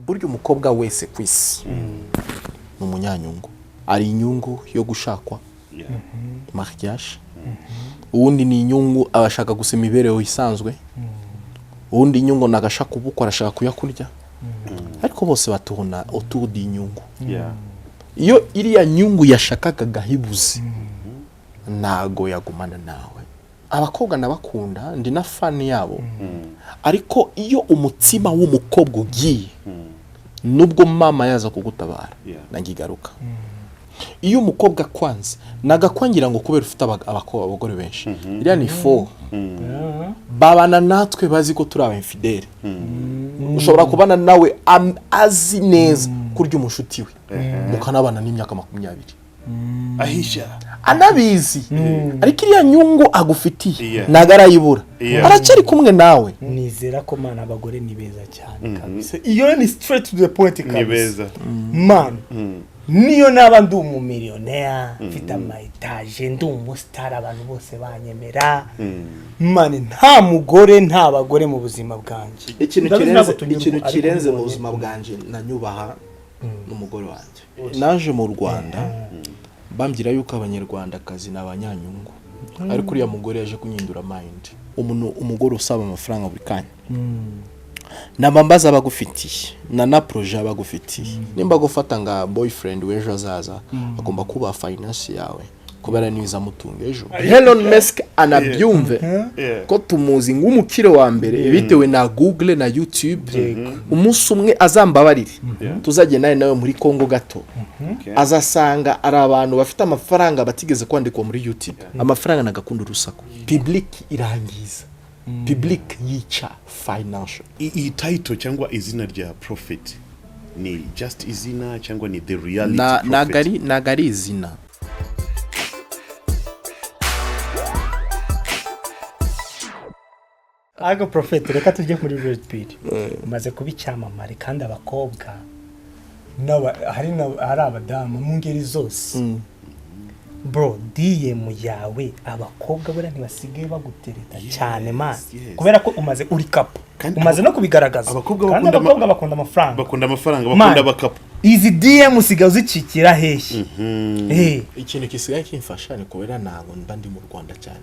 Burya umukobwa wese ku isi ni umunyanyungu. Ari inyungu yo gushakwa, mariage. Uwundi ni inyungu abashaka gusa imibereho isanzwe. Uwundi inyungu ni agashaka ubukwe, arashaka kuyakurya. Ariko bose batubona autour d'inyungu. Iyo iriya nyungu yashakaga gahibuze, ntago yagumana nawe. Abakobwa ndabakunda, ndi na fan yabo, ariko iyo umutima w'umukobwa ugiye, nubwo mama yaza kugutabara, nangigaruka. Iyo umukobwa akwanze, nagakwangira ngo kubera ufite abagore benshi, iriya ni fo. Babana natwe bazi ko turi aba infidèle. Ushobora kubana nawe azi neza kurya umushuti we, mukanabana n'imyaka 20. Ahisha. Anabizi, ariko iriya nyungu agufitiye ntago arayibura, aracyari kumwe nawe. Nizera ko, man, abagore ni beza cyane kabisa. Iyo ni straight to the point Ni kabisa. beza. Man, niyo naba ndi umumiliyoneri, mfite ama étage, ndi umusitari, abantu bose banyemera, man, nta mugore, nta bagore mu buzima bwanjye. Ikintu Ndabizi kirenze ntabwo tunyurwa, ikintu ariko kirenze mu mbibonye. buzima bwanjye nanyubaha n'umugore wanjye. Naje mu Rwanda bambwira yuko Abanyarwandakazi ni abanyanyungu, ariko uriya mugore yaje kunyindura mind. Umuntu, umugore usaba amafaranga buri kanya, naba mbaza abagufitiye na projet abagufitiye. Nimba gufata nga boyfriend w'ejo hazaza, agomba kuba finance yawe, kubera niyo izamutunga ejo. Elon Musk anabyumve ko tumuzi nk'umukire wa mbere bitewe na Google na YouTube. Umunsi umwe azambabarire, tuzagendane nawe muri Congo gato, azasanga ari abantu bafite amafaranga batigeze kwandikwa muri YouTube. Amafaranga nagakunda urusaku. Public irangiza, public yica financial. Iyi title cyangwa izina rya prophet ni just izina cyangwa ni the reality Na prophet? Ntago ari izina. Ariko prophet, reka tujye muri red pill. Umaze kuba icyamamare, kandi abakobwa hari abadamu mu ngeri zose. Bro, DM yawe, abakobwa buriya ntibasigaye bagutereta cyane, man? Kubera ko umaze uri couple, Kandi umaze no kubigaragaza. abakobwa Kandi bakunda abakobwa bakunda amafaranga. Bakunda amafaranga. Man, Bakunda abakapu. Izi DM usigaye uzicikira hehe? Ikintu gisigaye kimfasha ni kubera ntabwo mba ndi mu Rwanda cyane.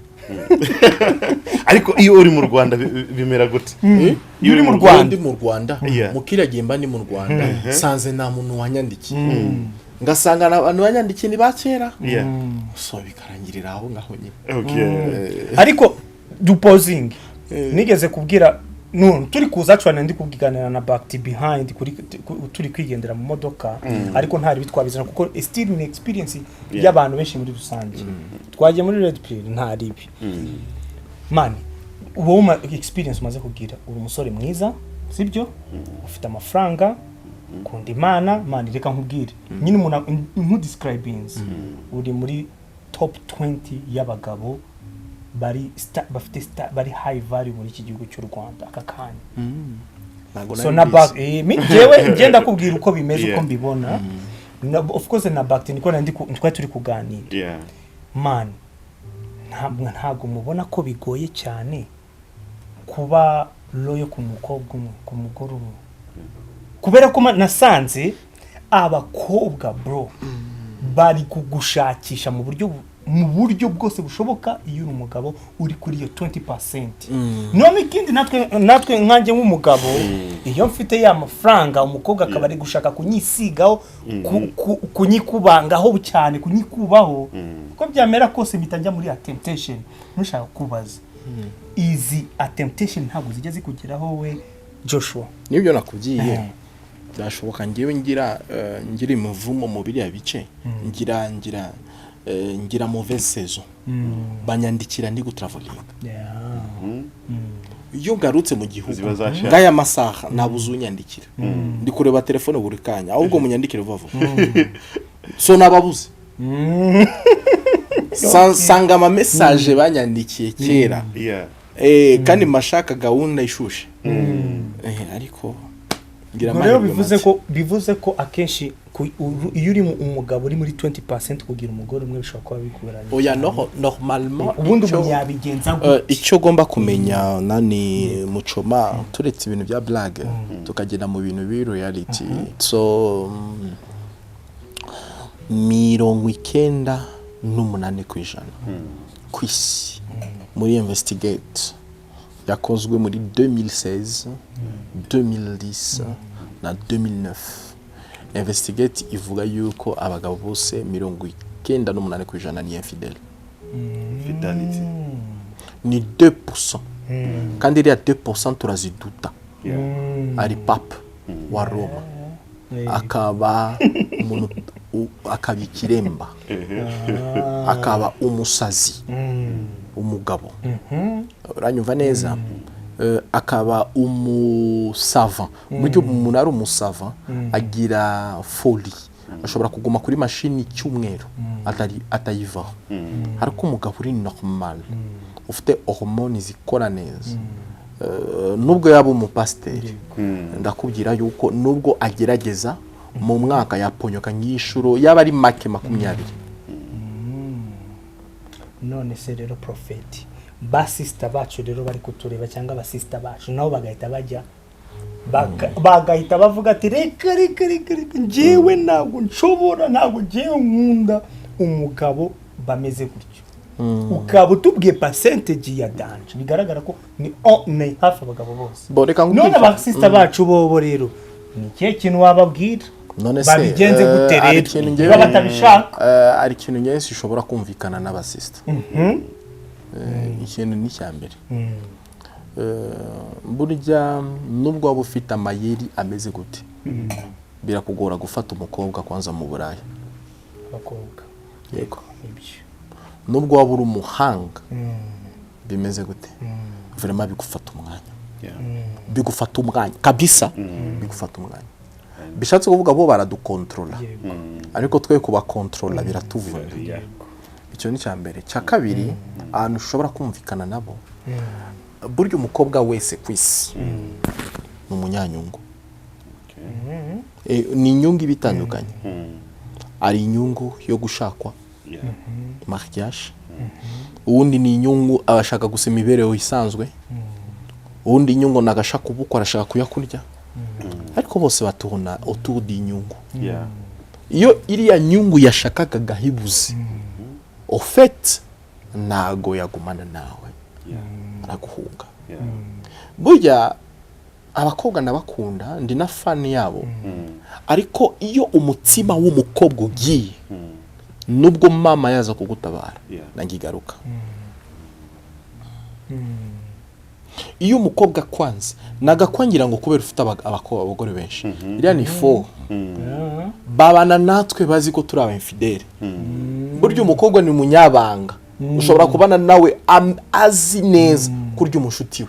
Ariko iyo uri mu Rwanda bimera gute? Iyo uri mu Iyo Rwanda. ndi mu Rwanda, mu kiriya gihe mba ndi mu Rwanda, sanze nta muntu wanyandikiye, ngasanga abantu banyandikiye ni ba kera, so bikarangirira aho ngaho nyine. Ariko dupozingi nigeze kubwira none turi kuza actually, ndi kubwiganira na back to behind kuri turi kwigendera mu modoka, ariko ntari bitwabizana kuko still ni experience y'abantu benshi muri rusange. Twagiye muri red pill, nta ribi. Man, wowe experience umaze kugira, uri umusore mwiza, sibyo? Ufite amafaranga, ukunda Imana. Man, reka nkubwire nyine, umuntu nkudescribinze, uri muri top 20 y'abagabo bari bafite bari high value muri iki gihugu cy'u Rwanda aka kanya. Ntabwo So nari na mbizi. back jewe ngenda kubwira uko bimeze, uko mbibona. Of course na back niko nandi twari turi kuganira. Man, ntabwo mubona ko bigoye cyane kuba loyal ku mukobwa umwe, ku mugore umwe? Kubera ko nasanze abakobwa, bro, bari kugushakisha mu buryo bwose bushoboka iyo uri umugabo uri kuri iyo 20%. None ikindi, natwe nkanjye nk'umugabo, iyo mfite ya mafaranga, umukobwa akaba ari gushaka kunyisigaho, kunyikubangaho cyane, kunyikubaho, uko byamera kose mpita njya muri temptation. Ntushaka kubaza, izi temptation ntabwo zijya zikugeraho we, Joshua? Nibyo nakubwiye. Byashoboka ngewe ngira ngira imivumo mu biriya bice, ngira mauvaise saison, banyandikira ndi gutravelinga. Iyo ngarutse mu gihugu, Ziba zashaje. ngaya masaha nabuze unyandikira. Ndi kureba telefone buri kanya, ahubwo munyandikire vuba vuba. So nababuze. Sanga ama message banyandikiye kera. Kandi mashaka gahunda ishushe. Ariko ngira Ubwo rero amahirwe bivuze make. ko bivuze ko akenshi Iyo uri umugabo uri muri 20% kugira umugore umwe bishobora kuba bigoranye. Oya, no, normalement Ubundi umuntu yabigenza gute? Icyo ugomba kumenya nani mucoma, turetse ibintu bya blague tukagenda mu bintu biri reality, so 98% ku isi, muri investigate yakozwe muri 2016, 2010 na 2009, investigate ivuga yuko abagabo bose 98% ni infidèle. Fidelity. Ni 2%, kandi iriya 2% turaziduta. Ari pape wa Roma, akaba umuntu akaba ikiremba, akaba umusazi, umugabo, uranyumva neza? Akaba umusavant. Buryo umuntu ari umusavant agira folie, ashobora kuguma kuri mashini icyumweru atayivaho. Ariko umugabo uri normal, ufite hormone zikora neza, nubwo yaba umupasiteri, ndakubwira yuko nubwo agerageza mu mwaka yaponyoka nk'inshuro yaba ari make 20. None se rero, profeti, basisita bacu rero bari kutureba, cyangwa abasisita bacu nabo bagahita bajya bagahita bavuga ati: "Reka, reka, reka, reka, njyewe ntabwo nshobora, ntabwo njyewe nkunda umugabo bameze gutyo." Ukaba utubwiye percentage ya danger, bigaragara ko ni hafi abagabo bose. Bo, reka nkubwire. None abasisita bacu bobo rero ni ikihe kintu wababwira? None se, Babigenze gute hari rero ikintu niba batabishaka? Hari ikintu njyewe sishobora kumvikana n'abasisita. Ikintu ni icya mbere. Burya nubwo waba ufite amayeri ameze gute, birakugora gufata umukobwa kwanza mu Buraya. Abakobwa. Yego. Nibyo. Nubwo waba uri umuhanga bimeze gute, vraiment bigufata umwanya. Bigufata umwanya kabisa, bigufata umwanya. Bishatse kuvuga bo baradukontrola, ariko twe kubakontrola biratuvuna. Icyo ni icya mbere. Icya kabiri, ahantu ushobora kumvikana nabo, burya umukobwa wese ku isi ni umunyanyungu. Ni inyungu iba itandukanye. Hari inyungu yo gushakwa, mariage, uwundi ni inyungu abashaka gusa imibereho isanzwe, uwundi inyungu ni agashaka ubukwa, arashaka kuyakurya, ariko bose batubona autour d'inyungu. Iyo iriya nyungu yashakaga gahibuze, au fait ntago yagumana nawe, araguhunga. Burya abakobwa ndabakunda, ndi na fan yabo, ariko iyo umutima w'umukobwa ugiye, nubwo mama yaza kugutabara, nange igaruka. Iyo umukobwa akwanze, nagakwangira ngo kubera ufite abagore benshi, iriya ni faux. Babana natwe bazi ko turi aba infidèle. Burya umukobwa ni umunyabanga, ushobora kubana nawe azi neza kurya umushuti we,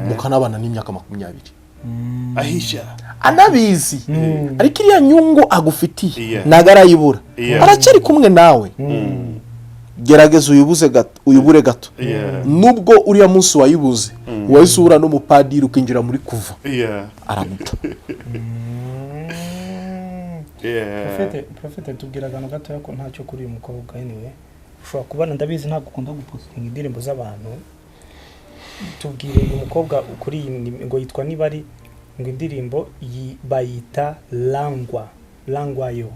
mukanabana n'imyaka 20, Ahisha. anabizi, ariko iriya nyungu agufitiye ntabwo arayibura, aracyari kumwe nawe. Gerageza uyibuze gato, uyibure gato. Nubwo uriya munsi wayibuze, wahise uhura n'umupadiri ukinjira muri kuva, araguta. Profete, tubwira akantu gatoya ko ntacyo kuri uyu mukobwa. Anyway, ushobora kubona, ndabizi ntabwo ukunda gupostinga indirimbo z'abantu. Tubwire uyu mukobwa kuri iyi ngo yitwa, niba ari ngo indirimbo bayita Langwa Langwayo.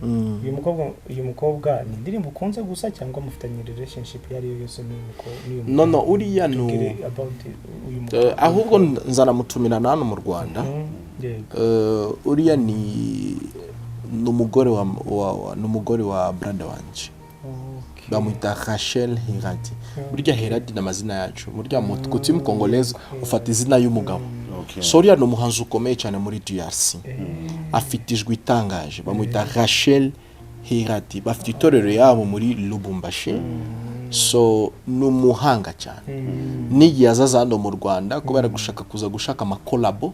Uyu mukobwa ni indirimbo ukunze gusa, cyangwa mufitanye relationship iyo ari yo yose n'uyu mukobwa n'uyu No, uriya ni Tubwire about uyu mukobwa. Ahubwo nzanamutumira na hano mu Rwanda. Yego. Uriya ni umugore wa ni umugore wa brother wanje. Bamwita Rachel Heradi. Burya Heradi ni amazina yacu. Burya mu coutume congolaise ufata izina y'umugabo. So uriya ni umuhanzi ukomeye cyane muri DRC, afite ijwi itangaje. Bamwita Rachel Heradi, bafite itorero yabo muri Lubumbashi. So ni umuhanga cyane. N'igihe azaza hano mu Rwanda kubera gushaka kuza gushaka amacollabo,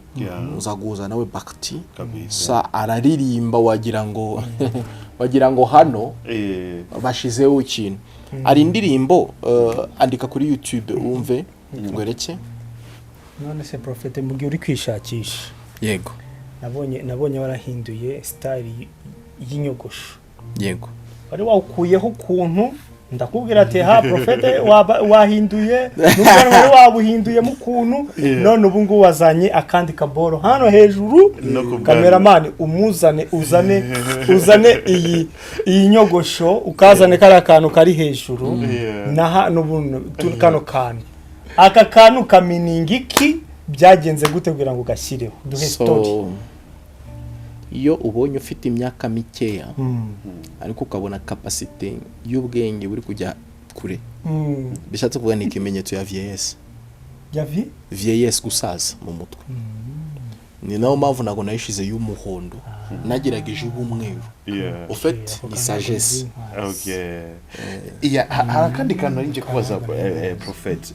uza guhuza nawe Bakti. Kabisa. Sa araririmba wagira ngo hano bashizeho ikintu. Hari indirimbo, andika kuri YouTube wumve ngwereke. None se, Profete, mu gihe uri kwishakisha, Yego. Nabonye warahinduye style y'inyogosho. Yego. Wari wawukuyeho ukuntu, ndakubwira ati: "Ha, profete, wahinduye n'ubwanwa wari wabuhinduyemo ukuntu." None ubu ngubu wazanye akandi kaboro hano hejuru. No ku bwanwa. Cameraman, umuzane, uzane iyi nyogosho, ukazane kariya kantu kari hejuru. Na hano buno kano kantu, aka kantu kameaninga iki? Byagenze gute kugira ngo gashyireho? Duhe story. So iyo ubonye ufite imyaka mikeya, ariko ukabona capacité y'ubwenge buri kujya kure, bishatse kuvuga ni ikimenyetso ya vieillesse. Ya vi Vieillesse, gusaza mu mutwe. Ni nayo mpamvu ntabwo nayishize y'umuhondo, nagerageje ubumweru. Au fait, ni sagesse. Okay. Yeah, hari akandi kantu nari ngiye kubaza, prophet.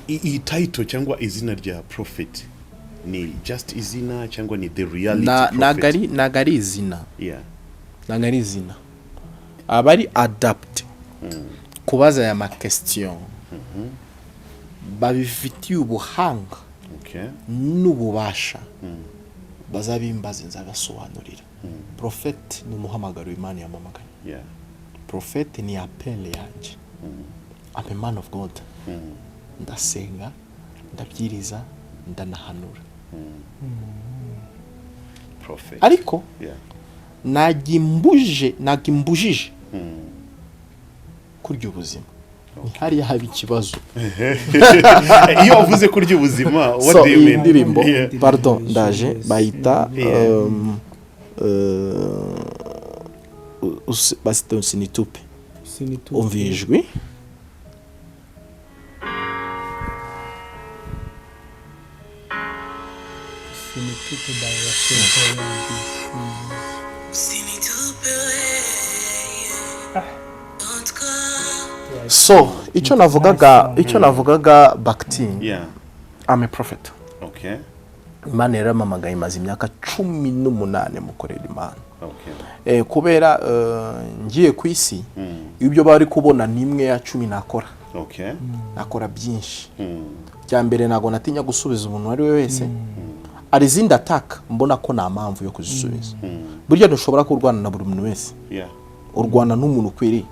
Iyi title cyangwa izina rya prophet ni just izina cyangwa ni the reality prophet? Ntago ari izina. Ntago ari izina. Aba ari adapté kubaza aya maquestions, babifitiye ubuhanga n'ububasha, bazabimbaze, nzabasobanurira. Prophète ni umuhamagaro w'Imana yamamagaye. Prophète ni appel yanjye. I'm a man of God. Ndasenga, ndabyiriza, ndanahanura. Prophet. Ariko ntabwo imbujije kurya ubuzima. Ni hariya haba ikibazo. Iyo wavuze kurya ubuzima, what So do you iyi mean? ndirimbo, pardon, ndaje, bayita basita "Usinitupe". Umva ijwi. "Usinitupe" by Rachel Usinitupe we, don't go. So icyo navugaga bakiti, I'm a prophet. Imana yaramamagaye, imaze imyaka 18 mukorera Imana. Kubera ngiye ku isi, ibyo bari kubona ni 1/10 nakora. Nakora byinshi. Bya mbere, ntabwo natinya gusubiza umuntu uwo ari we wese. Hari izindi ataka mbona ko nta mpamvu yo kuzisubiza. Burya ntushobora kurwana na buri muntu wese. Urwana n'umuntu ukwiriye.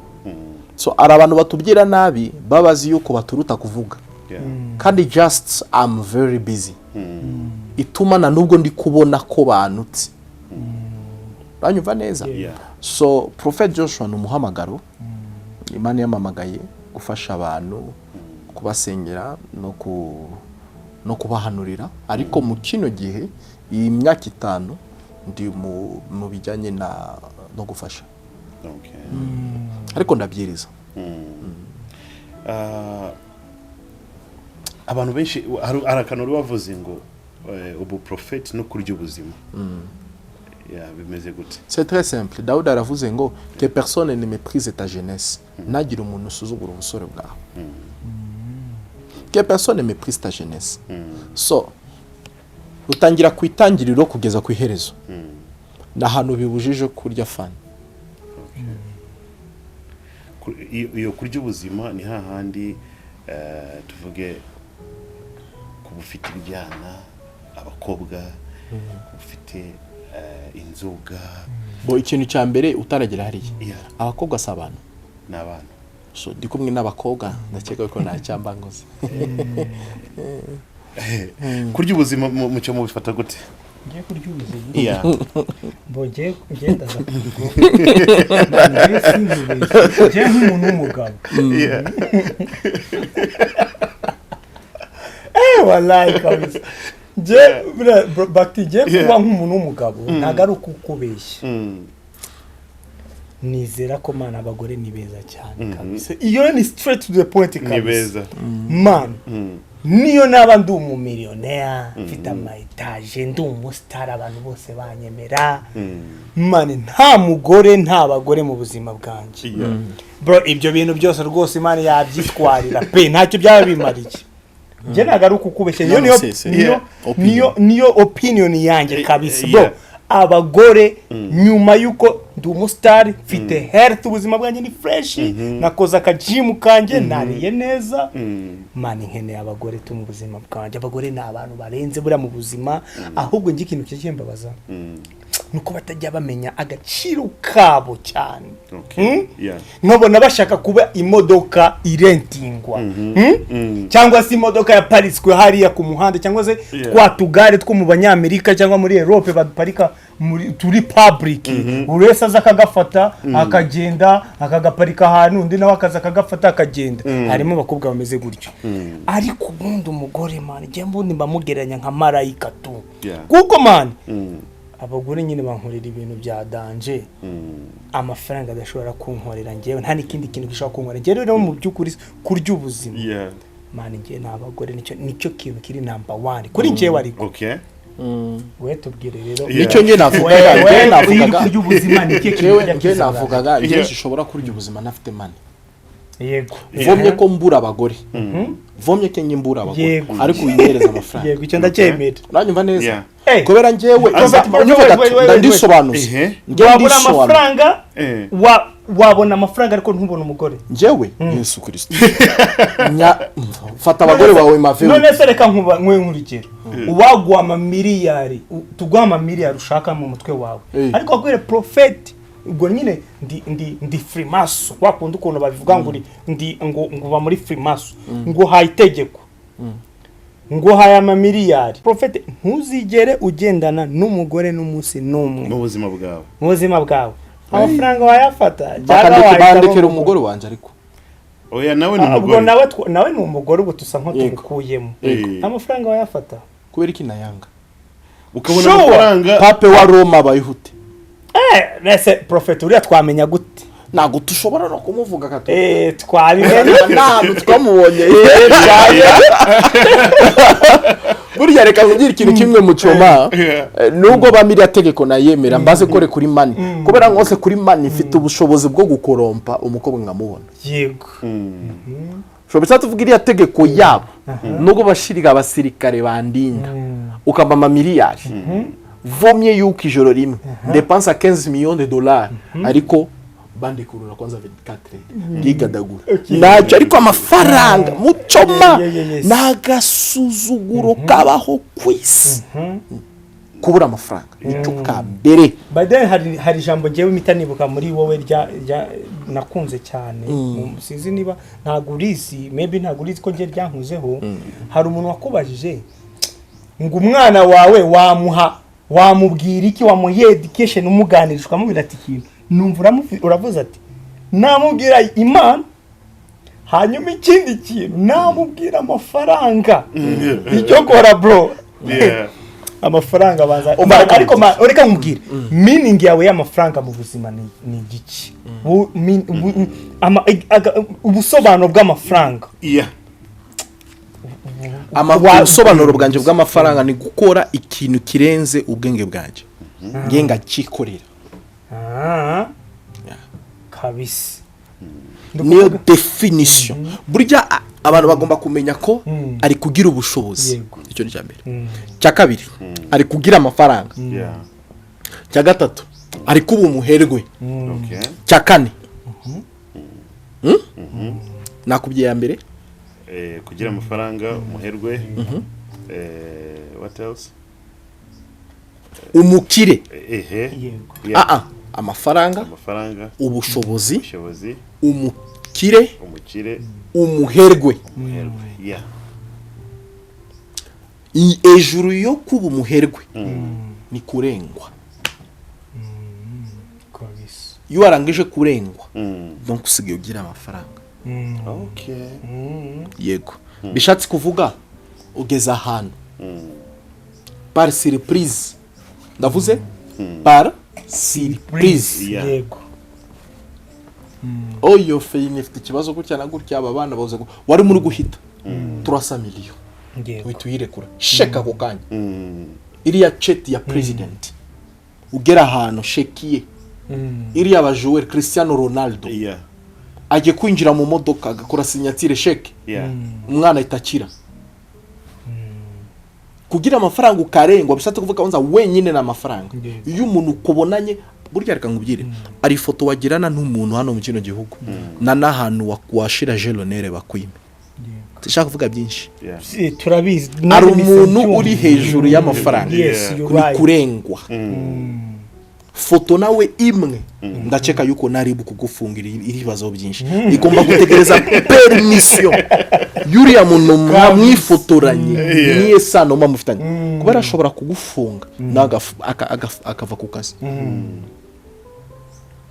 So hari abantu batubwira nabi, babazi yuko baturuta kuvuga, kandi just I'm very busy, ituma na nubwo ndi kubona ko banutse banyumva neza. So Prophet Joshua ni umuhamagaro Imana yamamagaye gufasha abantu, kubasengera no kubahanurira. Ariko mu kino gihe, iyi myaka 5, ndi mu bijyanye no gufasha, ariko ndabyiriza. Ah, abantu benshi, hari akantu wari wavuze ngo ubu prophet no kurya ubuzima. Yeah, bimeze gute? C'est très simple. Dawudi aravuze ngo: "Que personne ne méprise ta jeunesse." Ntagire umuntu usuzugura ubusore bwawe. Que personne ne méprise ta jeunesse. So utangira ku itangiriro kugeza ku iherezo, ni ahantu bibujije kurya fun. Iyo kurya ubuzima ni hahandi, tuvuge kuba ufite ibyana, abakobwa, kuba ufite inzoga. Bo, ikintu cya mbere utaragera hariya, abakobwa si abantu. Ni abantu. So ndi kumwe n'abakobwa, ndakeka ko nta cyamba ngoze. Kurya ubuzima mucyo mubifata gute? Ngiye kurya ubuzima. Bo, ngiye ndaza kuvuga, ngiye sinkubeshye, ngiye nk'umuntu w'umugabo. Wallahi kabisa, ngiye buriya, bro, Bakti, ngiye kuba nk'umuntu w'umugabo, ntabwo ari ukukubeshya. Nizera ko, mana, abagore ni beza cyane kabisa. Iyo ni straight to the point Ni kabisa. beza. Man, niyo naba ndi umumiliyoneri, mfite ama étage, ndi umusitari, abantu bose banyemera, man, nta mugore, nta bagore mu buzima bwanjye, bro, ibyo bintu byose rwose Imana yabyitwarira pe, ntacyo byaba bimariye. Njye ntabwo ari ukukubeshya, iyo No, niyo si, si. niyo Opinion. niyo opinion yanjye kabisa, bro. Abagore, nyuma y'uko ndi umusitari, mfite health, ubuzima bwanjye ni fresh, nakoze akajimu kanjye, nariye neza, man, nkeneye abagore tu mu buzima bwanjye. Abagore ni abantu barenze buriya mu buzima. Ahubwo njye ikintu kijya nuko batajya bamenya agaciro kabo cyane. Nkabona bashaka kuba imodoka irentingwa, Cyangwa se imodoka yaparitswe hariya ku muhanda, cyangwa se twa tugare two mu Banyamerika cyangwa muri Europe baparika muri turi public, buri wese aza akagafata akagenda akagaparika ahantu, undi nawe akaza akagafata akagenda. Harimo abakobwa bameze gutyo, ariko ubundi umugore, man, njye mbundi mbamugereranya nka marayika tu, kuko, man, abagore nyine bankorera ibintu bya danger amafaranga adashobora kunkorera njyewe, nta n'ikindi kintu gishobora kunkorera njyewe. Rero mu by'ukuri kurya ubuzima, man, njyewe ni abagore, nicyo kintu kiri number one kuri njyewe. Ariko we tubwire rero. Nicyo njye navugaga. We- Njye we- navugaga. Kurya ubuzima ni ikihe kintu Njyewe kijya njye kiza? navugaga njye zishobora kurya ubuzima ntafite money. Vomye ko mbura abagore, vomye ko njye mbura abagore, ariko winyereza amafaranga. Yego, icyo ndacyemera. Uranyumva neza? Yeah. Hey. Kubera njyewe Aza- unyumva Wait, gato, wait, wait, wait. ndandisobanuza. Njye Wabura ndisobanura. amafaranga, wabona amafaranga ariko ntubone umugore. Njyewe Yesu Kirisito fata abagore bawe mave. None se reka nkuba nkwe nk'urugero, uwaguha amamiliyari, tuguha amamiliyari ushaka mu mutwe wawe, ariko wakubwire profeti, ubwo nyine ndi freemason, wakunda ukuntu babivuga ngo uri ndi ngo uba muri freemason, ngo uhaye itegeko, ngo uhaye amamiliyari, profete, ntuzigere ugendana n'umugore n'umunsi n'umwe mu buzima bwawe. Mu buzima bwawe. Amafaranga wayafata cyangwa wahitamo Bandekera umugore wanjye ariko. Oya, nawe ni Ah, ubwo umugore. nawe ni umugore, ubu tusa nko tumukuyemo. Amafaranga wayafata? Kubera iki nayanga? Ukabona Sure. amafaranga. Pape wa Roma bayihute. Eh, nese profete uriya twamenya gute? Ntabwo dushobora no kumuvuga gato. Eh, twabimenya. Nta hantu twamubonye burya. Reka nkubwire ikintu kimwe mucoma. Nubwo bamiriya tegeko nayemera, mbaze kore kuri money, kubera nkose kuri money mfite ubushobozi bwo gukorompa umukobwa nkamubona. Ushobora tuvuga iriya tegeko yabo, nubwo bashirira abasirikare bandinda, ukampa amamiliyari, vomye yuko ijoro rimwe ndepansa 15 millions de dollars, ariko bandekurura kwanza 24 ngigadagura ntacyo. Ariko amafaranga mucoma ni agasuzuguro kabaho ku isi. Kubura amafaranga nicyo ka mbere. By the way, hari ijambo ngewe mpita nibuka muri wowe rya nakunze cyane. Sinzi niba ntabwo urizi, maybe ntabwo urizi ko ngiye ryankuzeho. Hari umuntu wakubajije ngo umwana wawe wamuha, wamubwira iki, wamuha education, umuganiriza ukamubwira ati ikintu numva uravuze ati namubwira Imana, hanyuma ikindi kintu namubwira amafaranga. Icyo kora, bro, amafaranga baza. Ariko reka nkubwire, meaning yawe y'amafaranga mu buzima ni igiki? Ubusobanuro bw'amafaranga. Ubusobanuro bwanjye bw'amafaranga ni gukora ikintu kirenze ubwenge bwanjye, nge ngakikorera. Ah, kabisa. Niyo definition. Burya abantu bagomba kumenya ko ari kugira ubushobozi. Icyo ni icya mbere. Icya kabiri, ari kugira amafaranga. Icya gatatu, ari kuba umuherwe. Icya kane, Nakubwiye ya mbere. Kugira amafaranga, umuherwe, what else? Umukire. Ehe. Ah, ah, amafaranga, Amafaranga, ubushobozi, ubushobozi, umukire, umukire, umuherwe. Umuherwe, yeah. Ejuru yo kuba umuherwe ni kurengwa. Kabisa. Iyo warangije kurengwa, donc usigaye ugira amafaranga. Yego, bishatse kuvuga ugeze ahantu par surprise, ndavuze par surprise. Oh, iyo feyini ifite ikibazo gutya na gutya, aba bana babuze wari muri guhita turasa miliyo, uhita uyirekura sheka ako kanya. Iriya cheti ya president, ugera ahantu shekiye, iriya bajuweri Cristiano Ronaldo agiye kwinjira mu modoka agakora signature, chèque, umwana ahita akira. Kugira amafaranga ukarengwa bishatse kuvuga wanza wenyine ni amafaranga. Yego. Iyo umuntu ukubonanye, burya reka nkubwire, ari ifoto wagirana n'umuntu hano mu kino gihugu na n'ahantu washira gelonere bakwime. Sinshaka kuvuga byinshi. Turabizi. Hari umuntu uri hejuru y'amafaranga. Yes, you're Ni right. kurengwa foto nawe imwe, ndakeka yuko nari kugufungira ibibazo byinshi. Igomba gutegereza permission y'uriya muntu mwamwifotoranye, niye sano muba mufitanye, kuba ashobora kugufunga nawe akava ku kazi.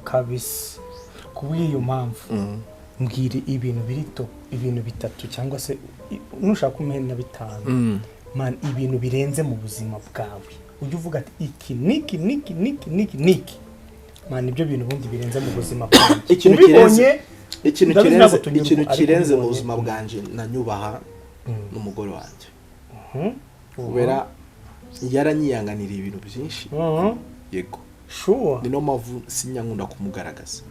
Kabisa. Kubw'iyo mpamvu, mbwira ibintu biri top, ibintu bitatu cyangwa se nushaka umpe na bitanu, man, ibintu birenze mu buzima bwawe ujya uvuga ati iki niki niki niki niki niki, man, ibyo bintu ubundi birenze mu buzima bwanjye. Ikintu Ubibonye, ikintu ndabizi kirenze ntabwo tunyurwa, ikintu ariko kirenze mu ubibonye. buzima bwanje, nanyubaha n'umugore wanjye kubera yaranyiyanganiriye ibintu byinshi. Yego. Ni no mpamvu sinyankunda kumugaragaza,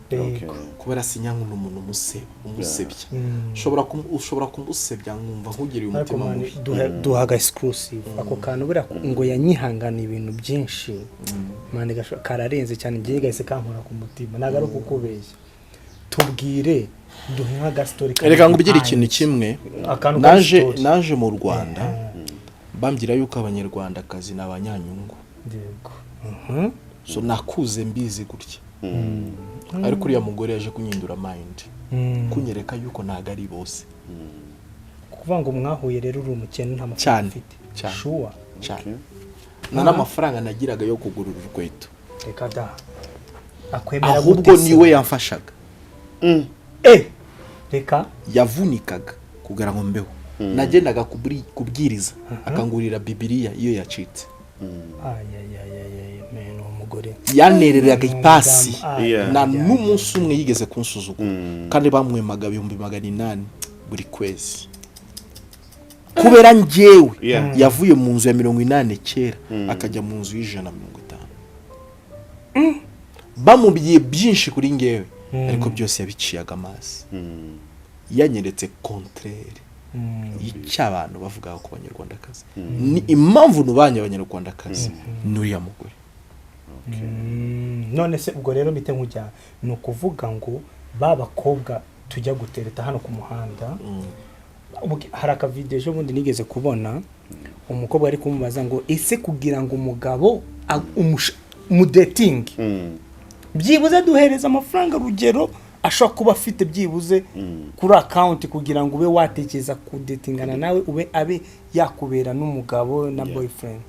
kubera sinyankunda umuntu umusebya. Ushobora kumusebya nkumva nkugiriye Ariko umutima man, mubi. Duha aga exclusive ako kantu buriya ngo yanyihangana ibintu byinshi, man, kararenze cyane. Ngiye gahise kankora ku mutima, ntabwo ari ukukubeshya. Tubwire, duhe nk'agastori. Reka nkubwire ikintu kimwe. Akantu ka Naje story. naje mu Rwanda bambwira yuko Abanyarwandakazi ni abanyanyungu. Yego. So nakuze mbizi gutya, ariko uriya mugore yaje kunyindura mind, kunyereka yuko ntabwo ari bose. Kuvuga ngo mwahuye rero uri umukene, nta mafaranga Cyane, ufite? Cyane. Sure? Cyane. Nta n'amafaranga nagiraga yo kugura urukweto. Reka da, akwemera Ahubwo gute se? niwe yamfashaga. Reka. Yavunikaga kugira ngo mbeho. Nagendaga kubwiriza, akangurira Bibiliya iyo yacitse. Ayayayayay, man, uwo mugore Yanereraga ipasi. Yeah. Na n'umunsi umwe yigeze kunsuzugura, kandi bamwemaga 800,000 buri kwezi kubera njyewe. Yavuye mu nzu ya 80 kera, akajya mu nzu y'150. Bamubwiye byinshi kuri ngewe, ariko byose yabiciyaga amazi. Yanyeretse contraire y'icyo abantu bavugaga ku Banyarwandakazi. Ni impamvu nubanye Abanyarwandakazi n'uriya mugore. None se ubwo rero mpite nkujyana, ni ukuvuga ngo ba bakobwa tujya gutereta hano ku muhanda, hari akavidewo ejo bundi nigeze kubona, umukobwa ari kumubaza ngo ese kugira ngo umugabo mudatinge, byibuze duhereza amafaranga, rugero ashobora kuba afite byibuze kuri account, kugira ngo ube watekereza kudatingana nawe, ube abe yakubera n'umugabo na boyfriend.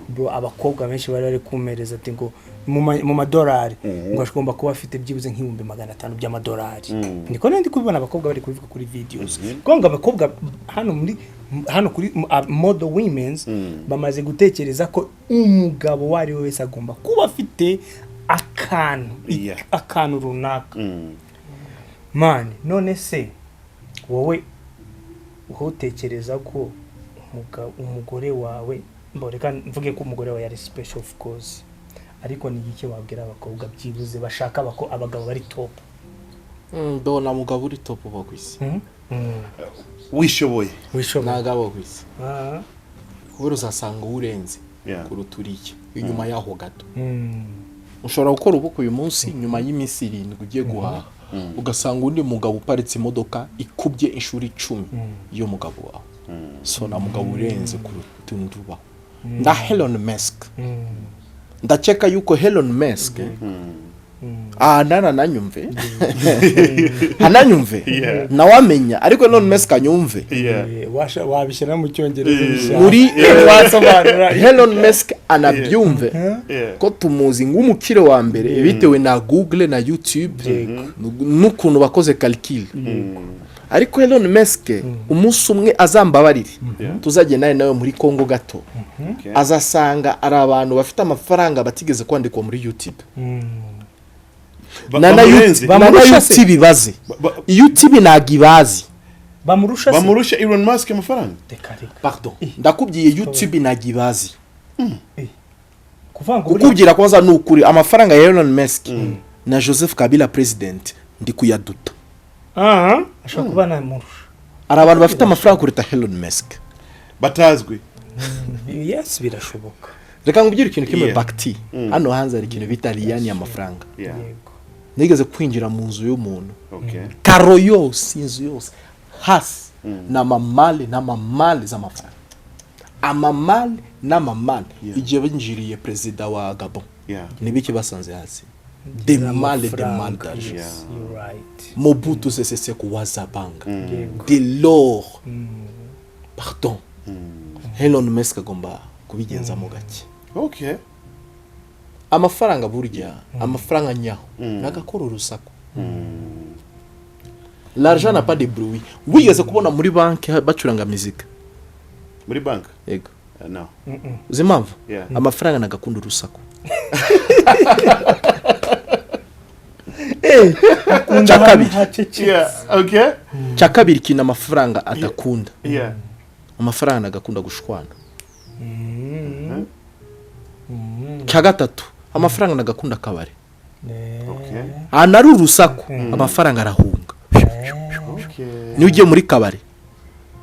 Bro, abakobwa benshi bari bari kumpereza ati ngo mu madolari, ngo ashobora kuba afite byibuze nk'500,000 by'amadolari. Niko nari ndi kubibona, abakobwa bari kubivuga kuri videos, kuko ngo abakobwa hano muri hano kuri model womens bamaze gutekereza ko umugabo uwo ari we wese agomba kuba afite akantu, akantu runaka. Man, none se wowe utekereza ko umugore wawe, mbo reka mvuge ko umugore wawe yari special, of course, ariko ni iki wabwira abakobwa byibuze bashaka abagabo bari top? Ndabona mugabo uri top uba ku isi. Wishoboye. Wishoboye. Ntabwo aba ku isi, kubera uzasanga uwurenze kuruta uriya inyuma yaho gato. Ushobora gukora ubukwe uyu munsi, nyuma y'iminsi 7 ugiye guhaha ugasanga undi mugabo uparitse imodoka ikubye inshuro 10 y'umugabo wawe. So nta mugabo urenze kuruta undi ubaho. Nda Elon Musk, ndakeka yuko Elon Musk, nanyumve hananyumve, nawamenya, ariko Elon Musk anyumve. Wabishyira mu Cyongereza bishya. Muri Wasobanura. Elon Musk anabyumve ko tumuzi nk'umukire wa mbere bitewe na Google na YouTube n'ukuntu bakoze calcul, ariko Elon Musk umunsi umwe azambabarire, tuzagenda nawe muri Congo gato, azasanga ari abantu bafite amafaranga batigeze kwandikwa muri YouTube. Na Bamurenze. na Bamurusha se? YouTube ibaze. YouTube ntabwo ibazi. Bamurusha se? Bamurusha Elon Musk amafaranga? Reka, reka. Pardon, ndakubwiye, YouTube ntabwo ibazi. Kuvuga ngo buriya- Kukubwira kwanza ni ukuri, amafaranga ya Elon Musk na Joseph Kabila president ndi kuyaduta. Aha, ashobora kuba namurusha. Hari abantu bafite amafaranga kuruta Elon Musk. Batazwi. Yes, birashoboka. Reka nkubwire ikintu kimwe. Bakiti, hano hanze hari ikintu bita liyani y'amafaranga. Yego. Nigeze kwinjira mu nzu y'umuntu, karo yose, inzu yose hasi ni amamale n'amamale z'amafaranga, amamale n'amamale. Igihe binjiriye perezida wa Gabon, nibiki basanze hasi? Des malles, des malles d'argent. Yes, you're right. Mobutu Sese Seko wa Zabanga, de l'or. Pardon, Elon Musk agomba kubigenzamo gake. Amafaranga, burya amafaranga nyaho nagakora urusaku. L'argent n'a pas de bruit. Wigeze kubona muri banki bacuranga muzika? Muri banki? Yego. No. Uzi impamvu? Yeah. Amafaranga nagakunda urusaku. Akunda Cya abantu kabiri. hacecetse. Yeah, okay. Cya kabiri, ikintu amafaranga adakunda, amafaranga nagakunda gushwana. Cya gatatu, amafaranga nagakunda akabari. Ahantu ari urusaku, amafaranga arahunga. Niyo ugiye muri kabari,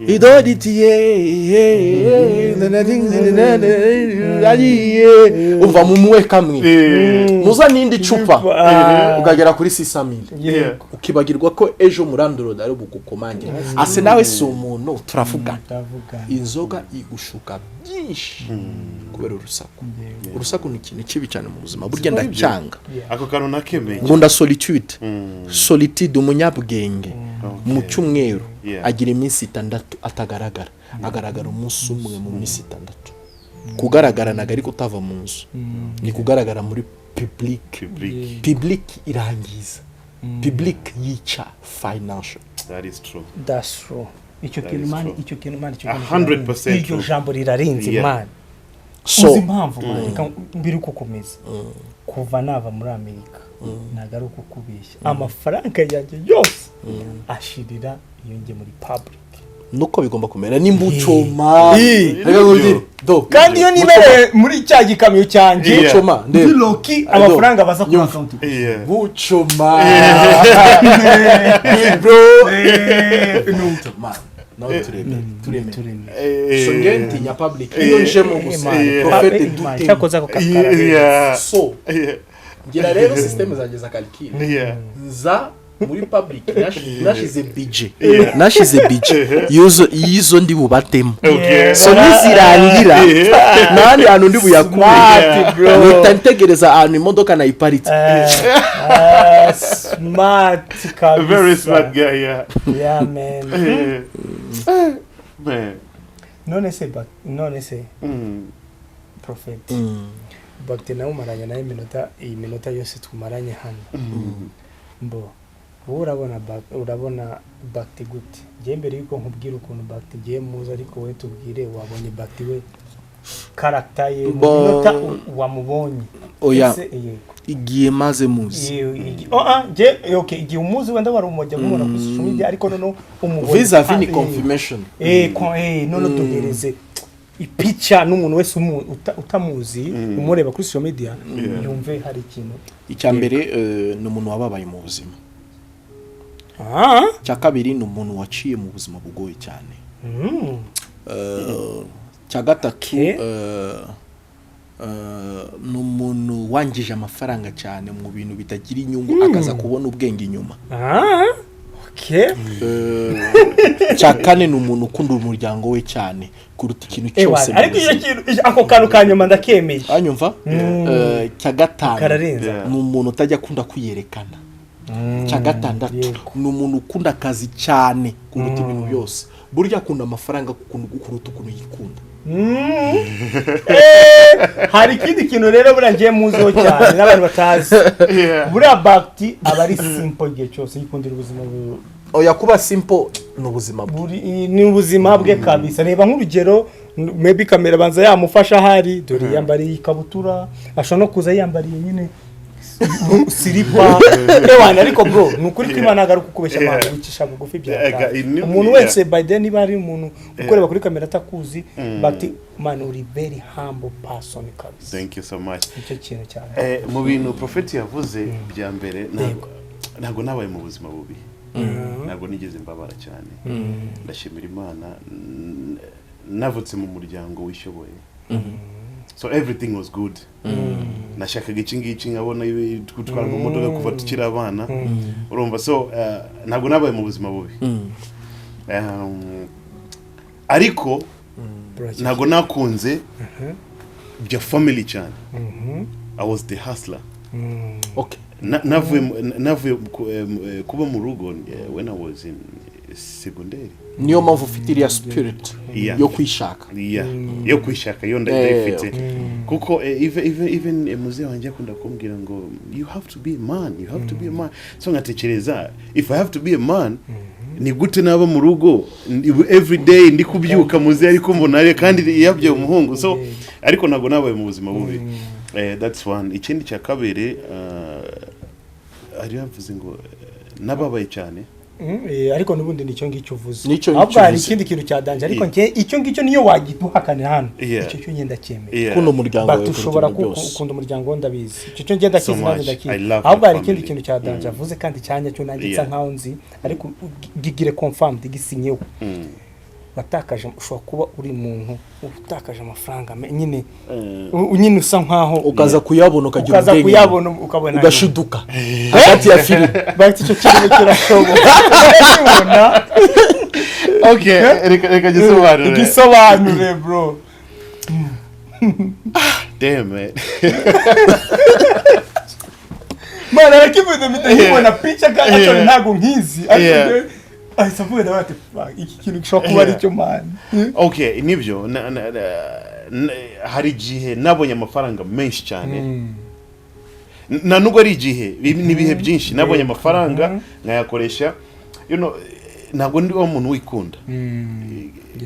idoritiye agiye umva mumuwe kamwe, muza n'indi cupa, ukagera kuri 600,000, ukibagirwa ko ejo murandurodi ari bugukomangira, ase nawe si umuntu turavugana. Ndavugana. Inzoga igushuka byinshi kubera urusaku. Urusaku ni ikintu kibi cyane mu buzima, burya ndacyanga. Ako kantu nakemeye. Nkunda solitude, solitude. Umunyabwenge mu cyumweru agira iminsi 6 atagaragara, agaragara umunsi umwe mu minsi 6. Kugaragara ntabwo ariko utava mu nzu, ni kugaragara muri public. Public. Public irangiza, public yica financial. That is true. That's true. Icyo That kintu, is man, true. icyo kintu, man, icyo A kintu hundred kirarenze. percent Iryo true. jambo rirarenze, man. So Uzi impamvu, man? Reka mbere uko ukomeza, kuva nava muri Amerika, ntabwo ari ukukubeshya, amafaranga yanjye yose ashirira iyo njye muri public. Nuko bigomba kumera nimba ucoma. Reka nkubwire do. Kandi iyo nibereye muri cya gikamyo cyanjye, Mucoma, ndeba. muri low-key, amafaranga baza kuri Nyumva. account. Bucoma, big bro. Man, nawe turemere, turemere. So njye ntinya public iyo njemo gusa. Prophète dute. Cyakoze ako kakara. So ngira rero système zanjye za calcul, nza muri public nashize budget, nashize budget y'izo ndi bubatemo. So nizirangira, ntahandi hantu ndi buyakure. Smart, bro. Mpita ntegereza ahantu imodoka nayiparitse. Smart kabisa. Very smart guy, yeah. Yeah, man. Man. None se, Prophet, Bagte nawe umaranye nawe iminota, iyi minota yose tumaranye hano, mbo wowe urabona urabona Bagte gute? Njye mbere yuko nkubwira ukuntu Bagte ngiye muzi, ariko wowe tubwire, wabonye Bagte we, character ye mu minota wamubonye? Oya. Ese, yego. Igihe maze muzi. Oh, ah, njye, okay, igihe umuzi wenda wari umujya kumubona kuri social media, ariko noneho umubonye Vis-a-vis ni ah, confirmation. None tugereze ipica n'umuntu wese utamuzi, umureba kuri social media, yumve hari ikintu. Icya mbere, ni umuntu wababaye mu buzima. Icya kabiri, ni umuntu waciye mu buzima bugoye cyane. Icya gatatu, ni umuntu wangije amafaranga cyane mu bintu bitagira inyungu, akaza kubona ubwenge inyuma. Ah, okay. Icya kane, ni umuntu ukunda umuryango we cyane kuruta ikintu cyose mu Ariko icyo buzima. kintu, ako kantu ka nyuma ndakemeye. Anyumva? Icya gatanu, Kararenza. ni umuntu utajya akunda kwiyerekana. Icya gatandatu, ni umuntu ukunda akazi cyane kuruta ibintu byose. Burya akunda amafaranga kuruta ukuntu yikunda. Hari ikindi kintu rero buriya ngiye muziho cyane n'abantu batazi. Buriya Bakti aba ari simple igihe cyose, yikundira ubuzima Oya, kuba simple ni ubuzima bwe. Ni ubuzima bwe kabisa. Reba nk'urugero, maybe kamera banza yamufasha ahari, dore yambariye ikabutura, ashobora no kuza yambariye nyine silipa ewana. Ariko bro, ni ukuri ko Imana ntabwo ari ukukubeshya, amahanga wicisha bugufi bya umuntu wese. By then, niba ari umuntu ukoreba kuri kamera atakuzi, bati man, uri very humble person kabisa. Thank you so much. Nicyo kintu cyane. Mu bintu Prophet yavuze bya mbere, ntabwo nabaye mu buzima bubi, ntabwo nigeze mbabara cyane, ndashimira Imana. Navutse mu muryango wishoboye, so everything was good. Nashakaga iki ngiki nkabona, gutwara mu modoka kuva tukiri abana, urumva. So ntabwo nabaye mu buzima bubi. Ariko ntabwo nakunze bya family cyane. I was the hustler. Navuye kuba mu rugo when I was in secondary. Niyo mpamvu ufite iriya spirit yo kwishaka. Yeah, yo kwishaka yo ndayifite, kuko even muzehe wanjye akunda kumbwira ngo "You have to be a man, you have to be a man." So nkatekereza, if I have to be a man, ni gute naba mu rugo every day ndi kubyuka muzehe ariko mbona kandi yabyaye umuhungu? So ariko ntabwo nabaye mu buzima bubi. That's one. Ikindi cya kabiri, hari yavuze ngo nababaye cyane. Ariko n'ubundi nicyo ngicyo uvuze. Nicyo Ahubwo ngicyo hari uvuze. ikindi kintu cya danger, ariko Yeah. njye icyo ngicyo niyo wagiduhakanira hano, icyo cyo ngenda cyemeye. Ukunda umuryango But wawe kuruta ushobora ibintu byose. Ukunda umuryango we, ndabizi, icyo cyo ngenda So kizi nanjye much. ndakizi. I love Ahubwo my hari ikindi family. kintu cya danger avuze kandi cyanya cyo nanjye nsa nkaho nzi, ariko gigire confirmed, gisinyeho. Watakaje, ushobora kuba uri umuntu utakaje amafaranga nyine nyine usa nkaho Ukaza kuyabona, ukagira ukaza ubwenge, kuyabona ukabona ugashiduka hagati ya filime. Bati icyo kintu kirashoboka, urabibona. Okay, reka gisobanure. Igisobanure, bro. Damn, man. Mana, arakivuze mpita nkibona picha kandi actually ntabwo nkizi, ariko njyewe ahise avuga, ndavuga ati: "Fuck, iki kintu gishobora kuba Yeah. aricyo, man." Okay, nibyo. Hari igihe nabonye amafaranga menshi cyane. Na nubwo ari igihe, ni ibihe byinshi nabonye amafaranga nkayakoresha. Ntabwo ndi wa muntu wikunda,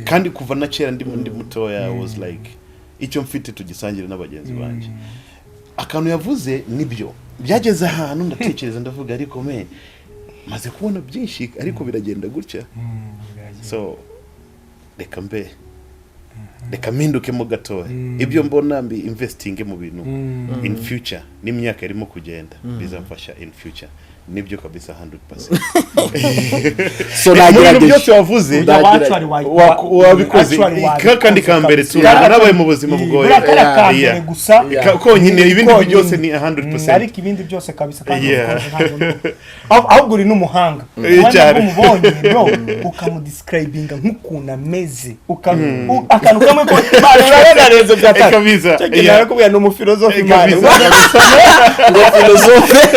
kandi kuva na kera ndi mutoya I was like, icyo mfite tugisangire n'abagenzi banjye. Akantu yavuze nibyo, byageze ahantu ndatekereza, ndavuga: "Ariko me maze kubona byinshi, ariko biragenda gutya, so reka mbe, reka mpindukemo gatoya, ibyo mbona mbi investing mu bintu in future, n'imyaka irimo kugenda bizamfasha in future." Nibyo kabisa, 100%. So Mu bintu nagerageje. byose wavuze, wabikoze. Kandi ka mbere tu nabaye mu buzima bugoye. Buriya kariya ka mbere gusa. Konyine, ibindi Konyine. byose ni 100%. Ariko ibindi byose kabisa kandi of course ntabwo ahubwo uri n'umuhanga. Cyane. Wenda umubonye, bro, ukamudescribinga nk'ukuntu ameze, akantu kamwe ko man, urabona rezo bya Kabisa. Cyo kintu narakubwira, ni umufilozofi, man. Kabisa. Ngo filozofe.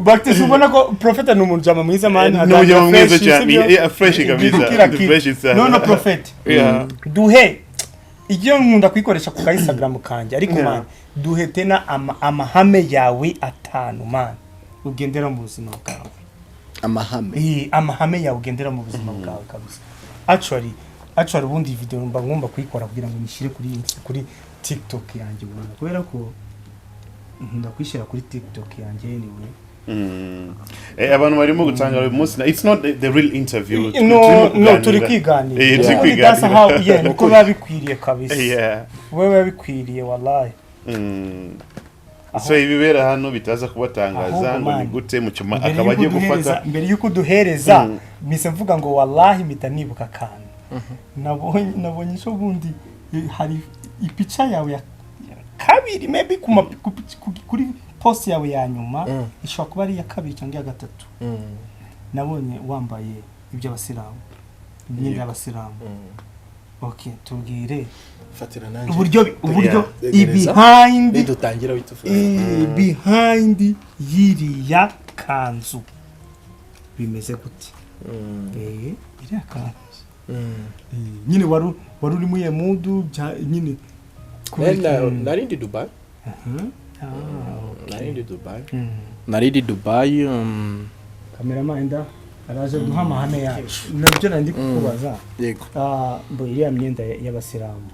Baptiste, ubona ko Prophet ni umujama mwiza, man. Ni umujama mwiza Fresh, cyane. sibyo? Yeah, fresh kabisa. Kila kitu. Fresh sana. No, Prophet, duhe iyo nkunda kuyikoresha ku ka Instagram kanjye, ariko man, duhe tena amahame yawe atanu, man, ugendera mu buzima bwawe. Amahame? Amahame yawe ugendera mu buzima bwawe kabisa. Actually ubundi iyi video mba ngomba kuyikora kugira ngo nyishyire kuri TikTok yanjye ubona, kubera ko nkunda kuyishyira kuri TikTok yanjye anyway. Abantu barimo gutanga uyu munsi, it's not the real interview. No. Turimo No, kuganira. turi kwiganira. Turi Ubundi that's kwiganira. how, yeah, niko biba bikwiriye kabisa. Biba bikwiriye, wallahi. So ibibera hano bitaza kubatangaza Ahubwo, ngo ni man, gute Muchoma mbere akaba agiye y'uko gufata mbere y'uko uduhereza, mpise mvuga ngo wallahi mpita nibuka akantu nabonye ejo bundi. Hari ipica yawe ya kabiri, maybe kuri post yawe ya nyuma, ishobora kuba ari iya kabiri cyangwa iya gatatu, nabonye wambaye iby'abasilamu, imyenda y'abasilamu. Okay, tubwire Fatira nanjye. uburyo Tegereza. Behind Nidutangira witufuza. Behind y'iriya kanzu bimeze gute? Iriya kanzu, nyine wari uri muri iyo mood nyine Nari ndi Dubai. Ah, okay. Nari ndi Dubai, nari ndi Dubai. Cameraman nda araje duha amahame yacu, nabyo nari ndi kukubaza. Yego. Ah, mbo iriya myenda y'abasilamu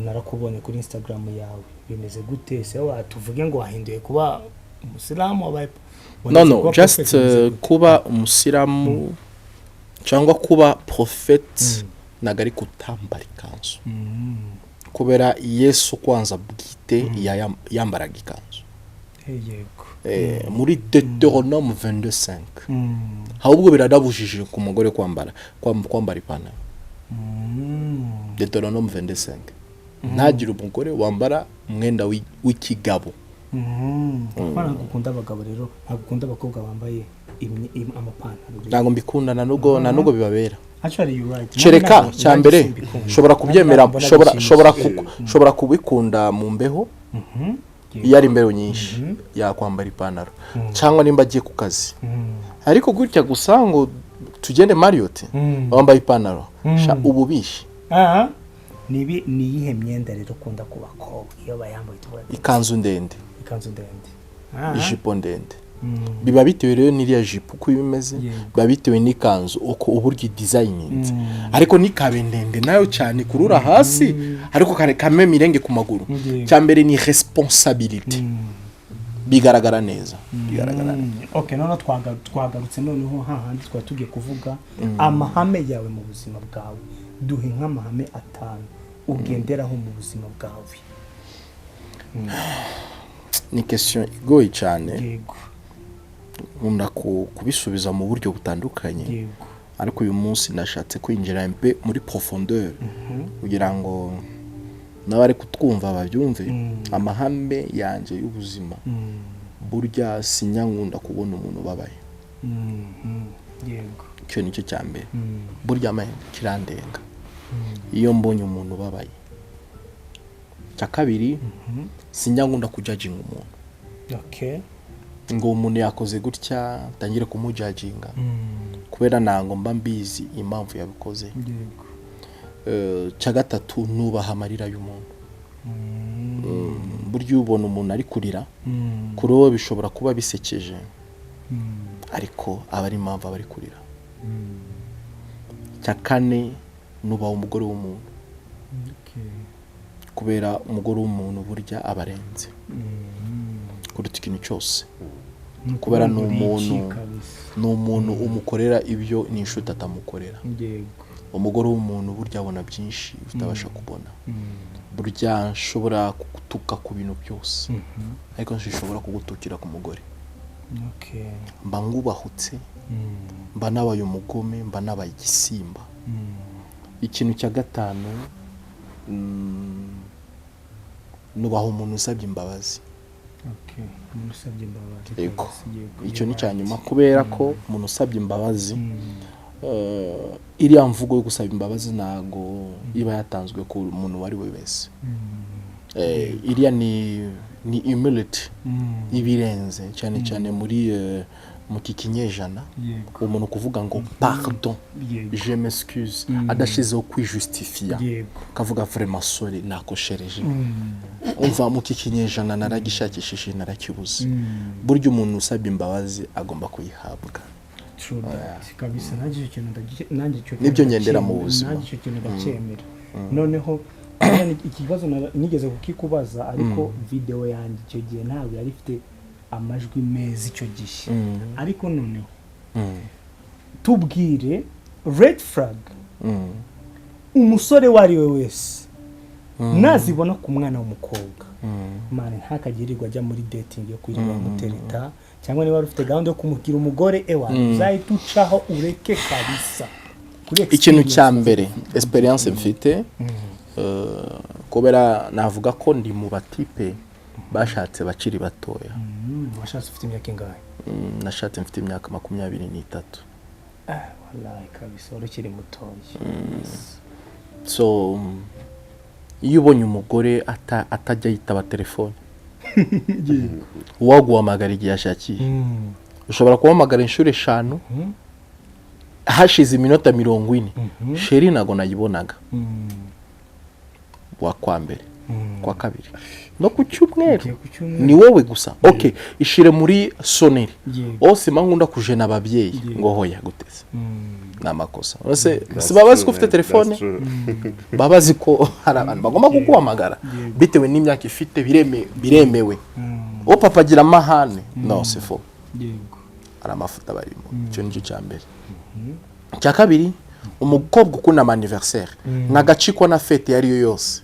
narakubonye kuri Instagram yawe, bimeze gute se? Watuvuge ngo wahinduye kuba umusilamu, wabaye No. wamaze No. kuba Just prophet, bimeze gute? Kuba umusilamu cyangwa kuba prophet ntabwo ari kutambara ikanzu, kubera Yesu kwanza bwite yambaraga ikanzu. Yego. Muri Deutéronome 22:5, ahubwo biranabujije ku mugore kwambara ipantaro. Deutéronome 22:5, ntagire umugore wambara umwenda w'ikigabo. Ntabwo ukunda abagabo rero, ntabwo ukunda abakobwa bambaye amapantaro rero. Ntabwo mbikunda, nta nubwo bibabera. Actually, you right. Kereka Nanjye cya mbere simbikunda. nshobora kubyemera, Nanjye mbona nshobora bishimisha. nshobora kubikunda mu mbeho. Iyo ari imbeho nyinshi yakwambara ipantaro, cyangwa nimba agiye ku kazi. Ariko gutya gusa ngo tugende Marriott wambaye ipantaro, sha, ubu bishe. Aha. Ni iyihe myenda rero ukunda ku bakobwa iyo bayambaye tuvuga ati, Ikanzu ndende. Ikanzu ndende. Ijipo ndende. Biba bitewe rero n'iriya jipo uko iba imeze, biba bitewe n'ikanzu uko uburyo idesigninze, ariko nikabe ndende nayo cyane kurura hasi, ariko kare kame mirenge ku maguru. Cya mbere ni responsabilité, bigaragara neza, bigaragara neza. Okay, noneho twagarutse noneho hahandi twari tugiye kuvuga amahame yawe mu buzima bwawe. Duhe nk'amahame atanu ugenderaho mu buzima bwawe. Ni question igoye cyane. Nkunda kubisubiza mu buryo butandukanye, ariko uyu munsi nashatse kwinjira mpe muri profondeur kugira ngo n'abari kutwumva babyumve. Amahame yanjye y'ubuzima, burya sinyankunda kubona umuntu ubabaye. Icyo nicyo cya mbere. Burya kirandenga iyo mbonye umuntu ubabaye. Icya kabiri, sinyankunda kujudginga umuntu, ngo umuntu yakoze gutya ntangire kumujudginga, kubera ntabwo mba mbizi impamvu yabikoze. Cya gatatu, nubaha amarira y'umuntu. Burya iyo ubona umuntu ari kurira, kuri wowe bishobora kuba bisekeje, ariko aba ari impamvu aba ari kurira. Cya kane, nubaha umugore w'umuntu, kubera umugore w'umuntu burya aba arenze kuruta ikintu cyose, kubera ni umuntu, ni umuntu umukorera ibyo n'inshuti atamukorera. Umugore w'umuntu burya abona byinshi utabasha kubona. Burya nshobora kugutuka ku bintu byose, ariko nshobora kugutukira ku mugore. Mba ngubahutse, mba nabaye umugome, mba nabaye igisimba. Ikintu cya gatanu, nubaha umuntu usabye imbabazi. Okay. Umuntu usabye imbabazi. Yego. Kabisa, yego. Icyo ni icya nyuma, kubera ko umuntu usabye imbabazi, iriya mvugo yo gusaba imbabazi ntago iba yatanzwe ku muntu uwo ari we wese. Iriya ni humility ibirenze cyane cyane muri mu iki kinyejana. Umuntu kuvuga ngo "Pardon, je m'excuse", adashizeho kwijustifiya, kavuga "Vraiment sorry, nakoshereje." Umva, mu iki kinyejana naragishakishije narakibuze. Burya umuntu usabye imbabazi agomba kuyihabwa. True that. Kabisa, nanjye icyo kintu nanjye icyo kintu Nibyo ngendera mu ndacyemera. buzima. Nanjye icyo kintu ndacyemera. Noneho urabona iki kibazo nigeze kukikubaza, ariko video yanjye icyo gihe ntabwo yari ifite amajwi meza icyo gihe. Ariko noneho tubwire red flag umusore uwo ari we wese nazibona ku mwana w'umukobwa, man, ntakagirirwa ajya muri dating yo kwirirwa amutereta, cyangwa niba wari ufite gahunda yo kumugira umugore, ewa, uzahita ucaho ureke kabisa kuri Ikintu cya experience. mbere, experience mfite, kubera navuga ko ndi mu batipe bashatse bakiri batoya. Washatse ufite imyaka ingahe? Nashatse mfite imyaka 23. Ah, wallahi kabisa wari ukiri mutoya. Yes. So iyo ubonye umugore atajya yitaba telefone, uwaguhamagara igihe ashakiye, ushobora kuhamagara inshuro eshanu, hashize iminota 40, "Chérie, ntabwo nayibonaga." Wa kwa mbere, kwa kabiri, no ku cyumweru. Ugiye ku cyumweru. Ni wowe gusa, ok, ishire muri sonnerie. Ose nkunda kujena ababyeyi ngo hoya guteze, ni amakosa. Ese si baba bazi ko ufite telefone? Baba bazi ko hari abantu bagomba kuguhamagara bitewe n'imyaka ifite, biremewe. Uwo papa agira amahane, no c'est faux. Hari amafuta barimo. Icyo nicyo cya mbere. Icya kabiri, Umukobwa ukunda ama anniversaire ntagacikwa na fête iyo ariyo yose.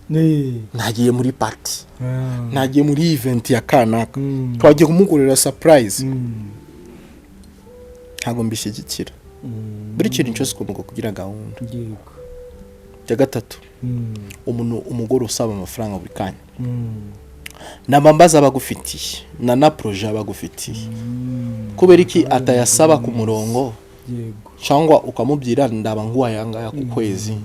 Ntagiye muri party, ntagiye muri event ya kanaka, twagiye kumukorera surprise, ntabwo mbishyigikira. Buri kintu cyose ugomba kugira gahunda. Icya gatatu, umuntu, umugore usaba amafaranga buri kanya, nta mbaza aba agufitiye, na projet aba agufitiye. Kubera iki atayasaba ku murongo? Cyangwa ukamubwira: "Ndaba nguha aya ngaya ku kwezi,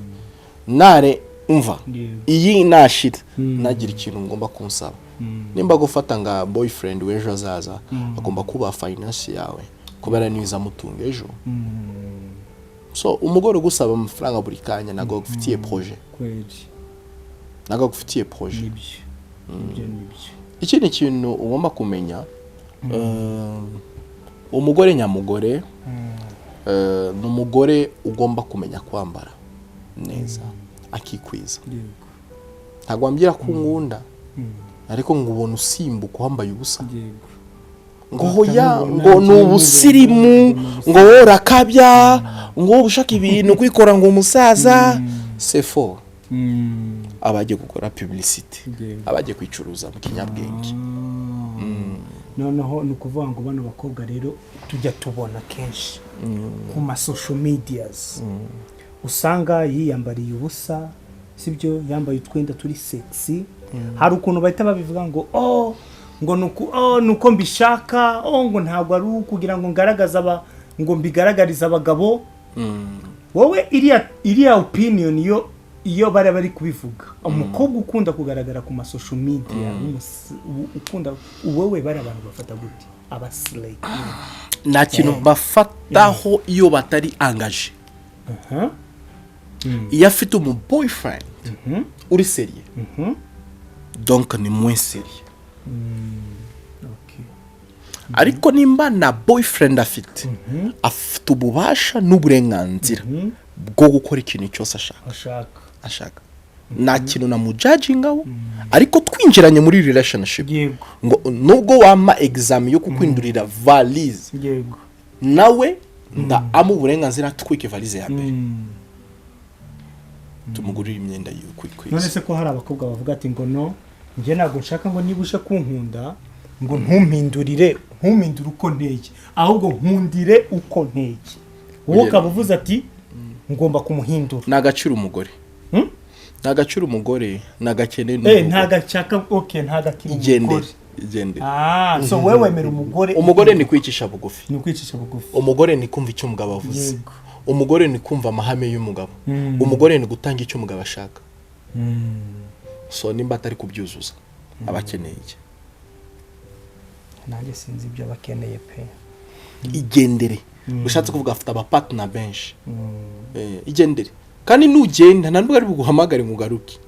nare umva iyi nashira, nagira ikintu ngomba kunsaba." Nimba gufata nka boyfriend w'ejo hazaza, agomba kuba finance yawe, kubera niyo izamutunga ejo. So umugore ugusaba amafaranga buri kanya ntabwo agufitiye projet. Ntabwo agufitiye projet. Nibyo, ibyo nibyo. Ikindi kintu ugomba kumenya, umugore nyamugore, ni umugore ugomba kumenya kwambara neza, akikwiza. Ntabwo wambwira ko unkunda, ariko ngo ubona usimbuka wambaye ubusa, ngo hoya, ngo ni ubusirimu, ngo wowe urakabya, ngo wowe ushaka ibintu kwikora, ngo umusaza, c'est faux. Aba agiye gukora publicité, aba agiye kwicuruza mu kinyabwenge. Noneho ni ukuvuga ngo bano bakobwa rero tujya tubona kenshi ku ma social medias, usanga yiyambariye ubusa, sibyo, yambaye utwenda turi sexy, hari ukuntu bahita babivuga ngo oh, ngo nuku, oh, nuko mbishaka, oh, ngo ntabwo ari ukugira ngo ngaragaze aba, ngo mbigaragarize abagabo. Wowe iriya opinion yo, iyo bari kubivuga, umukobwa ukunda kugaragara ku ma social media, ukunda, wowe bari abantu bafata gute, aba slay? Nta kintu bafataho iyo batari engagé. Iyo afite umu boyfriend uri sérieux, donc ni moins sérieux. Ariko nimba na boyfriend afite, afite ububasha n'uburenganzira bwo gukora ikintu cyose ashaka. Ashaka. Ashaka, nta kintu namujudgingaho, ariko twinjiranye muri relationship, ngo nubwo wampa examen yo kukwindurira valise, nawe nda amu uburenganzira atwike valise ya mbere, tumugurire imyenda None y'ukwikwiza. se ko hari abakobwa bavuga ati ngo no, njye ntabwo nshaka ngo niba uje kunkunda ngo ntumpindurire, ntumpindure uko nteye, ahubwo nkundire uko nteye, wowe ukaba uvuze ati ngomba kumuhindura? Ni agaciro umugore. Hmm? Ni agaciro umugore, ni agakene. Ntago ashaka, okay, ntago akiri Igendere. umugore. Igendere. Ah, so wowe wemera umugore? Umugore ni kwicisha bugufi. Ni ukwicisha bugufi. Umugore ni kumva icyo umugabo avuze. Umugore ni kumva amahame y'umugabo. Umugore ni gutanga icyo umugabo ashaka. So nimba atari kubyuzuza, aba akeneye iki? Nanjye sinzi ibyo aba akeneye pe. Igendere. Ushatse kuvuga afite abapartner benshi. Igendere, kandi nugenda nta nubwo ari buguhamagare ngo ugaruke,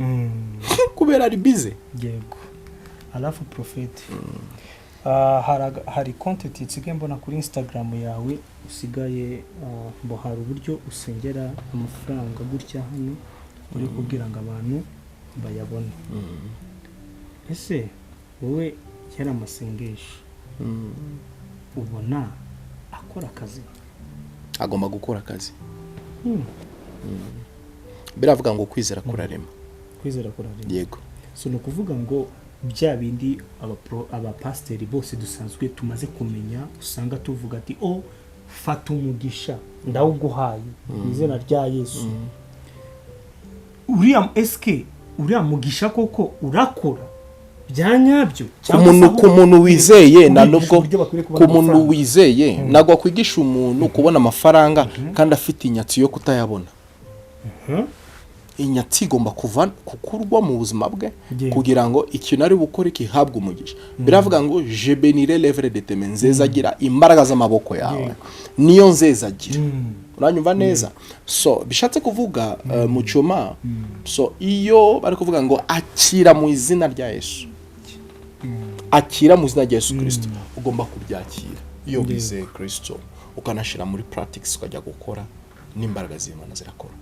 kubera ari busy. Yego. Alafu Prophet, hari content nsigaye mbona kuri Instagram yawe, usigaye ngo hari uburyo usengera amafaranga gutya hano, uri kubwira ngo abantu bayabone. Ese wowe yari amasengesho ubona akora akazi? Agomba gukora akazi. Biravuga ngo kwizera kurarema. Kwizera kurarema. Yego. So ni ukuvuga ngo bya bindi abapasiteri bose dusanzwe tumaze kumenya, usanga tuvuga ati: "O, fata umugisha, ndawuguhaye mu izina rya Yesu." Uriya esike uriya mugisha koko urakora bya nyabyo, Ku cyangwa se muntu, ku ahubwo muntu wizeye, nta kubigisha nubwo uburyo bakwiriye kubona ku muntu amafaranga. wizeye, ntabwo wakwigisha umuntu kubona amafaranga kandi afite inyatsi yo kutayabona. Inyatsi igomba kuva kukurwa mu buzima bwe kugira ngo ikintu ari bukore kihabwe umugisha. Biravuga ngo: "Je bénirai l'œuvre de tes mains", nzezagira imbaraga z'amaboko yawe, niyo nzezagira. Uranyumva neza? So bishatse kuvuga, mu cyuma, so iyo bari kuvuga ngo akira mu izina rya Yesu, akira mu izina rya Yesu Kirisito, ugomba kubyakira iyo wizeye Kirisito, ukanashyira muri practice, ukajya gukora, n'imbaraga z'Imana zirakora.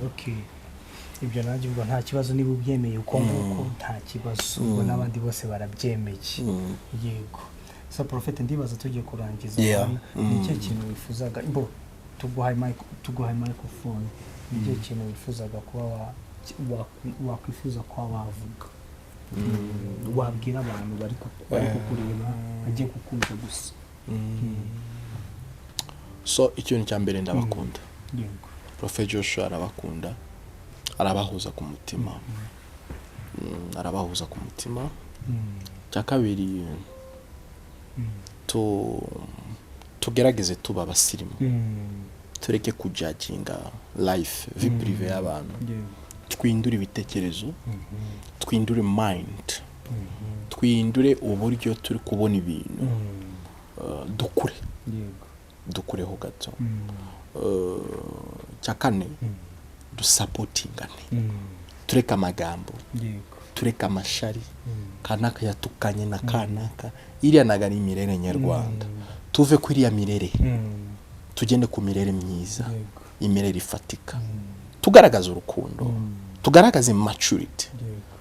Okay, ibyo nanjye ubwo nta kibazo, niba ubyemeye uko nguko nta kibazo, ubwo n'abandi bose barabyemeye. Yego. So Prophet, ndibaza tugiye kurangiza. Ni ikihe kintu wifuzaga mbo Tuguhaye microphone. Ni ikihe kintu wifuzaga kuba wakwifuza kuba wavuga, wabwira abantu bari kukureba, bagiye kukumva gusa? So ikintu cya mbere, ndabakunda. Prophet Joshua arabakunda, arabahuza ku mutima. Arabahuza ku mutima. Icya kabiri, tugerageze tuba abasirimu, tureke kujudginga life, vie privée y'abantu. Twindure ibitekerezo, twindure mind, twindure uburyo turi kubona ibintu. Dukure, dukureho gato. Icya kane, dusupportingane, tureke amagambo, tureke amashari. Kanaka yatukanye na kanaka, iriya ntago ari imirere nyarwanda. Tuve kuri iriya mirere, tugende ku mirere myiza, imirere ifatika, tugaragaze urukundo, tugaragaze maturity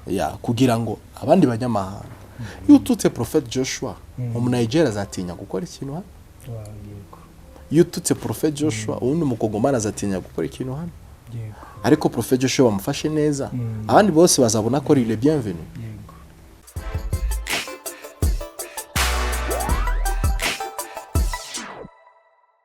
ya kugira ngo abandi banyamahanga. Iyo ututse Prophet Joshua, Umunigeria azatinya gukora ikintu hano. Iyo ututse Prophet Joshua, uwundi Umukongomani azatinya gukora ikintu hano. Ariko Prophet Joshua bamufashe neza, abandi bose bazabona ko ari le bienvenu.